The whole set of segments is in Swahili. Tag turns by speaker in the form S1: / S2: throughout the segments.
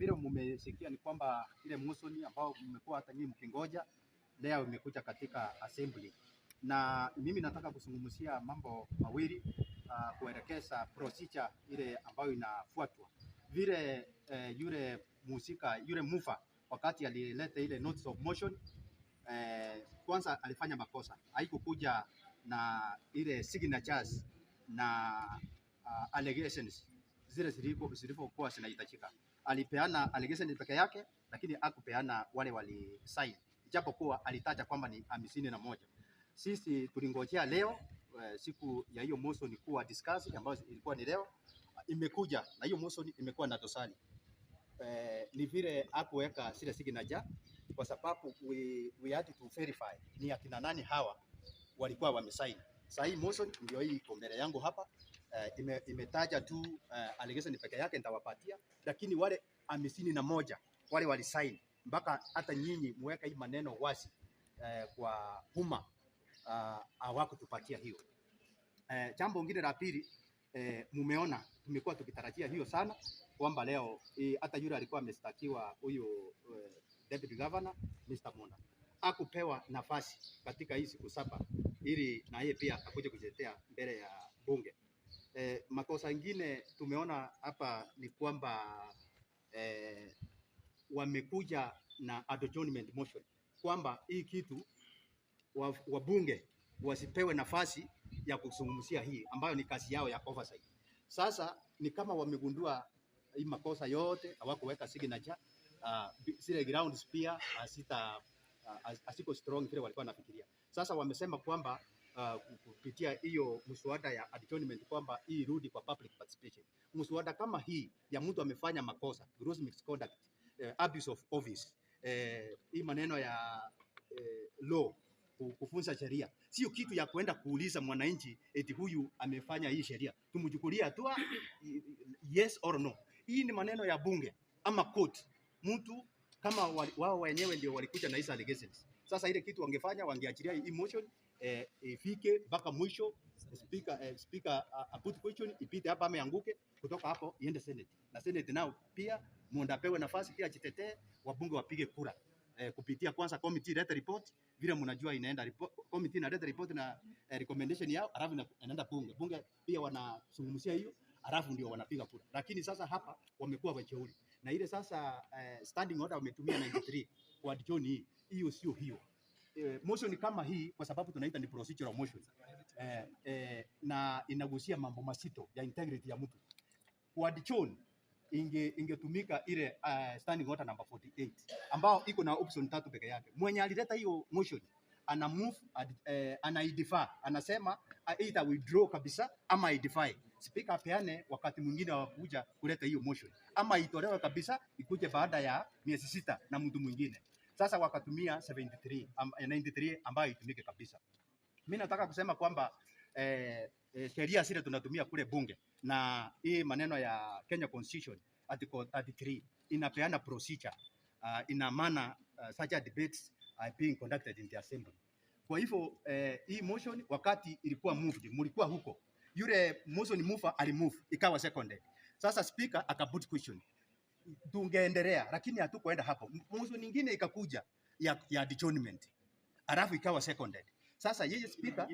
S1: Vile mumesikia ni kwamba ile motion ambao mmekuwa hata nyinyi mkingoja leo imekuja katika assembly, na mimi nataka kuzungumzia mambo mawili kuelekeza procedure ile ambayo inafuatwa vile yule muhusika yule mover wakati alileta ile notice of motion, kwanza alifanya makosa, haikukuja na ile signatures na allegations zile zilivyokuwa zinahitajika. Alipeana allegations peke yake, lakini hakupeana wale wali sign, ijapokuwa alitaja kwamba ni 51. Sisi tulingojea leo siku ya hiyo motion kuwa discuss ambayo ilikuwa ni leo, imekuja na hiyo motion imekuwa na dosari, ni vile hakuweka zile signature kwa sababu we had to verify ni akina nani hawa walikuwa wamesign. Sasa hii motion ndio hii iko mbele yangu hapa, imetaja tu allegation peke yake nitawapatia, lakini wale 51 wale walisign, mpaka hata nyinyi muweke hii maneno wazi kwa umma, hawakutupatia hiyo. Jambo lingine la pili, mumeona tumekuwa tukitarajia hiyo sana kwamba leo hata yule alikuwa ameshtakiwa huyu deputy governor Mr. Monda akupewa nafasi katika hii siku 7 ili na yeye pia akuje kujitetea mbele ya bunge. Makosa ingine tumeona hapa ni kwamba wamekuja na adjournment motion kwamba hii kitu wabunge wasipewe nafasi ya kuzungumzia hii ambayo ni kazi yao ya oversight. Sasa ni kama wamegundua hii makosa yote hawakuweka signature, zile grounds pia hazita haziko strong vile walikuwa wanafikiria. Sasa wamesema kwamba kupitia hiyo mswada ya adjournment kwamba hii irudi kwa public participation. Mswada kama hii ya mtu amefanya makosa, gross misconduct, abuse of office, hii maneno ya law, kufunza sheria sio kitu ya kuenda kuuliza mwananchi eti huyu amefanya hii sheria tumchukulie hatua yes or no. Hii ni maneno ya bunge ama court. Mtu kama wao wenyewe ndio walikuja na hizo allegations. Sasa ile kitu wangefanya, wangeachilia hii motion ifike mpaka mwisho, speaker put question ipite hapa ama ianguke, kutoka hapo iende Senate, na Senate nao pia Monda apewe nafasi pia ajitetee, wabunge wapige kura kupitia kwanza committee leta report vile mnajua inaenda report, committee inaleta report na recommendation yao, alafu inaenda bunge. Bunge pia wanazungumzia hiyo, alafu ndio wanapiga kura. Lakini sasa hapa wamekuwa wajeuri na ile sasa standing order wametumia 93 kwa adjourn hii, hiyo sio hiyo. Motion kama hii kwa sababu tunaita ni procedural motion, na inagusia mambo mazito ya integrity ya mtu, kwa adjourn ingetumika ile standing order number 48 ambao iko na option tatu peke yake. Mwenye alileta hiyo motion ana move ana defer, anasema either withdraw kabisa ama defer. Speaker apeane wakati mwingine wa kuja kuleta hiyo motion ama itolewe kabisa ikuje baada ya miezi 6 na mtu mwingine. Sasa wakatumia 73 93 ambayo itumike kabisa. Mimi nataka kusema kwamba sheria zile tunatumia kule bunge na hii maneno ya Kenya Constitution article 33 inapeana procedure, ina maana such a debates are being conducted in the assembly. Kwa hivyo hii motion wakati ilikuwa moved, mlikuwa huko, yule motion mover alimove ikawa seconded. Sasa speaker akaput question, tungeendelea lakini hatukuenda hapo. Motion nyingine ikakuja ya adjournment, alafu ikawa seconded. Sasa yeye speaker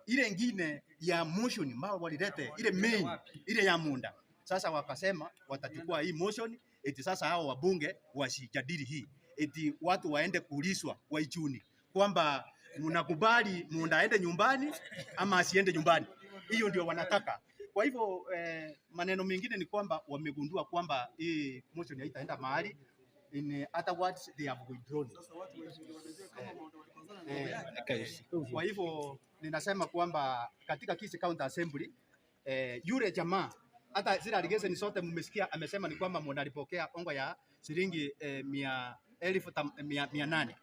S1: ile ingine ya motion mao walilete ile main ile ya Munda. Sasa wakasema watachukua hii motion eti sasa hao wabunge wasijadili hii, eti watu waende kuulizwa waichuni kwamba mnakubali Munda aende nyumbani ama asiende nyumbani. Hiyo ndio wanataka. Kwa hivyo maneno mengine ni kwamba wamegundua kwamba hii motion haitaenda mahali. In other words, they have withdrawn. Kwa hivyo ninasema kwamba katika Kisii County Assembly, yule jamaa hata zile allegation zote mmesikia amesema ni kwamba Monda alipokea hongo ya shilingi mia elfu mia nane,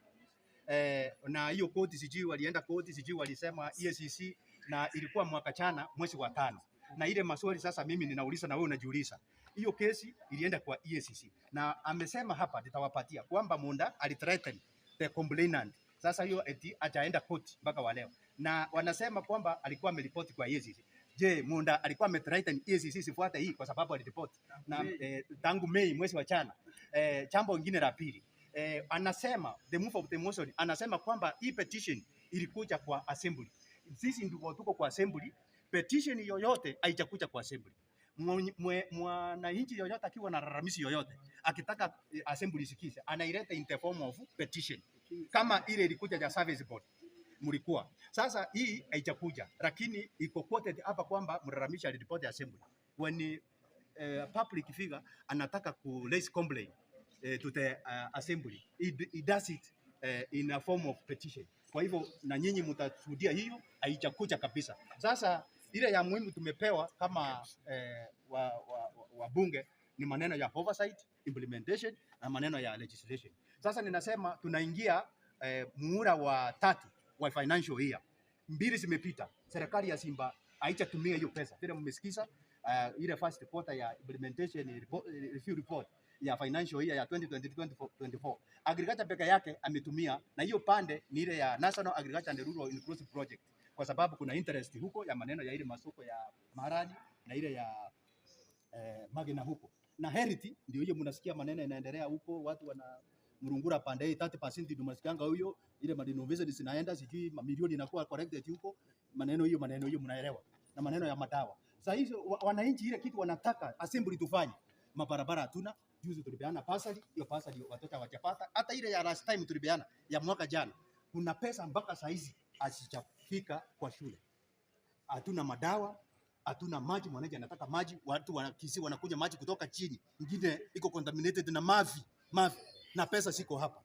S1: na hiyo koti sijui walienda koti sijui walisema EACC, na ilikuwa mwaka jana mwezi wa 5. Na ile maswali sasa mimi ninauliza na wewe unajiuliza, hiyo kesi ilienda kwa EACC na amesema hapa nitawapatia kwamba Monda alithreaten the complainant. Sasa hiyo eti ataenda koti mpaka wa leo, na wanasema kwamba alikuwa ameripoti kwa EACC. Je, Monda alikuwa amethreaten EACC sifuate hii kwa sababu aliripoti na tangu Mei mwezi wa jana? Jambo lingine la pili, anasema the mover of the motion anasema kwamba hii petition ilikuja kwa assembly. Sisi ndio tuko kwa assembly, petition yoyote haijakuja kwa assembly. Mwananchi yoyote akiwa na lalamishi yoyote akitaka assembly isikize, anaileta in the form of petition, kama ile ilikuja ya service board mlikuwa. Sasa hii haijakuja, lakini iko quoted hapa kwamba mlalamishi aliripoti assembly. When public figure anataka ku raise complaint to the assembly, he does it in a form of petition. Kwa hivyo na nyinyi mtashuhudia hiyo haijakuja kabisa. Sasa ile ya muhimu tumepewa kama wa bunge ni maneno ya oversight, implementation na maneno ya legislation. Sasa ninasema tunaingia muhula wa tatu wa financial year. Mbili zimepita, serikali ya Simba haijatumia hiyo pesa. Vile mmesikiza ile first quarter ya implementation report, review report ya financial year ya 2023-2024, agriculture peke yake ametumia, na hiyo pande ni ile ya National Agriculture and Rural Inclusive Project, kwa sababu kuna interest huko ya maneno ya ile masoko ya Marani na ile ya Magina huko na health, ndio hiyo mnasikia maneno yanaendelea huko, watu wana mrungura pande hii 30% ndio mnasikianga huyo, ile ma renovation zinaenda, sijui mamilioni inakuwa collected huko, maneno hiyo mnaelewa, na maneno ya madawa. Sasa hizo wananchi ile kitu wanataka assembly tufanye, mabarabara hatuna. Juzi tulipeana bursary, hiyo bursary watoto hawajapata. Hata ile ya last time tulipeana ya mwaka jana, kuna pesa mpaka saa hizi hazijafika kwa shule. Hatuna madawa, hatuna maji. Mwananchi anataka maji, watu wa Kisii wanakunywa maji kutoka chini, ingine iko contaminated na mavi mavi, na pesa siko hapa.